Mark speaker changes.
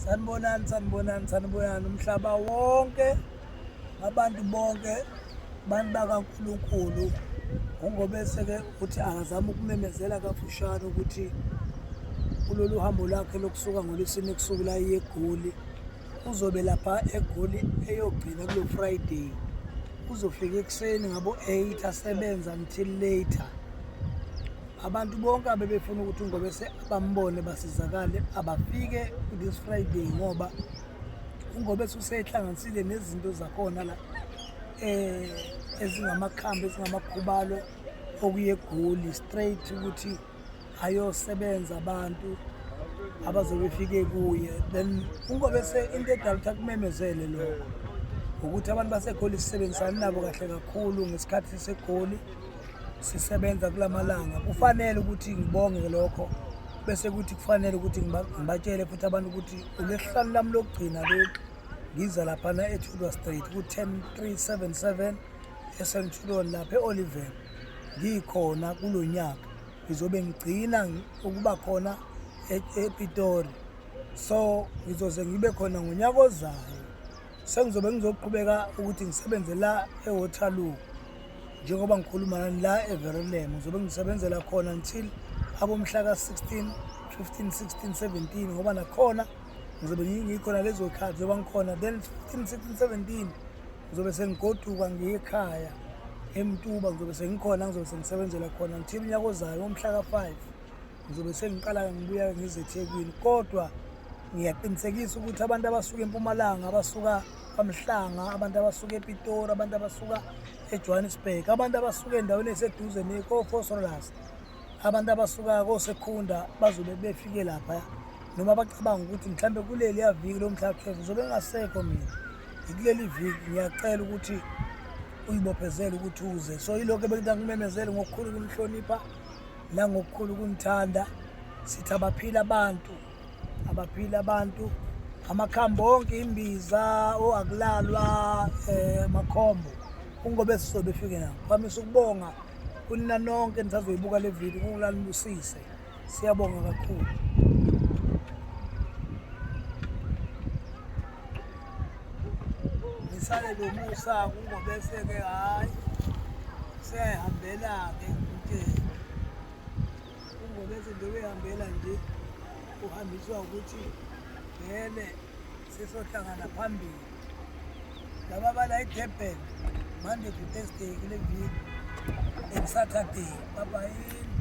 Speaker 1: Sanibonani, sanibonani, sanibonani umhlaba wonke, abantu bonke, bantu bakaNkulunkulu. UNgobese-ke uthi akazame ukumemezela kafushane ukuthi kulolu hambo lwakhe lokusuka ngoLwesine ebusuku la iye eGoli, uzobe lapha eGoli eyogcina kulo Friday. Uzofika ekuseni ngabo-8 asebenza until later. Abantu bonke abebefuna ukuthi uNgobese bambone basizakale abafike this Friday ngoba uNgobese usehlanganisile nezinto zakhona la eh ezingamakhambi, ezingamakhubalo okuye eGoli straight ukuthi ayosebenza abantu abazobe befike kuye. Then uNgobese into edala ukuthi akumemezele lokho ukuthi abantu baseGoli sisebenzisane nabo kahle kakhulu ngesikhathi seGoli sisebenza kulamalanga. Kufanele ukuthi ngibonge lokho, bese kuthi kufanele ukuthi ngibatshele futhi abantu ukuthi uLwesihlanu lami lokugcina lolu ngiza laphana eTudor Street ku-10377 eCenturion lapha e-Oliven, ngikhona kulo nyaka ngizobe ngigcina ukuba khona ePitori, so ngizoze ngibe khona ngonyaka ozayo. Sengizobe ngizoqhubeka ukuthi ngisebenze la eWaterloo njengoba ngikhuluma nani la eVerulam, ngizobe ngisebenzela khona until abomhla ka-16, 15, 16, 17, ngoba nakhona ngizobe ngikhona lezo khathi njengoba ngikhona. Then 15, 16, 17 ngizobe sengigoduka ngiye ekhaya eMtuba, ngizobe sengikhona, ngizobe sengisebenzela khona until unyaka ozayo umhla ka-5 ngizobe sengiqala ngibuya ngize eThekwini. Kodwa ngiyaqinisekisa ukuthi abantu abasuka eMpumalanga, abasuka kwaMhlanga, abantu abasuka ePitori, abantu abasuka eJohannesburg, abantu abasuka endaweni eseduze neko-Vosloorus, abantu abasuka koSekhunda bazobe befike lapha, noma bacabanga ukuthi mhlawumbe kuleliya viki lomhla 12 ngizobe ngingasekho mina ngikuleli viki. Ngiyacela ukuthi uyibophezele ukuthi uze. So yilokho ebengithanda kumemezele ngokukhulu ukunihlonipha nangokukhulu ukunithanda. Sithi abaphila abantu, abaphila abantu, amakhambi onke, imbiza, oakulalwa, amakhombo uNgobe sizobe efike nawo. Phamisa ukubonga kunina nonke nisazoyibuka le video, uNkulunkulu anibusise. Siyabonga kakhulu. Ngisale nomusa kuNgobese-ke, hhayi seyayihambela-ke ngitshele. UNgobese njengoba ehambela nje uhambiswa ukuthi vele sesohlangana phambili. Laba bala eDurban Monday to Thursday kule viki and Saturday babayini.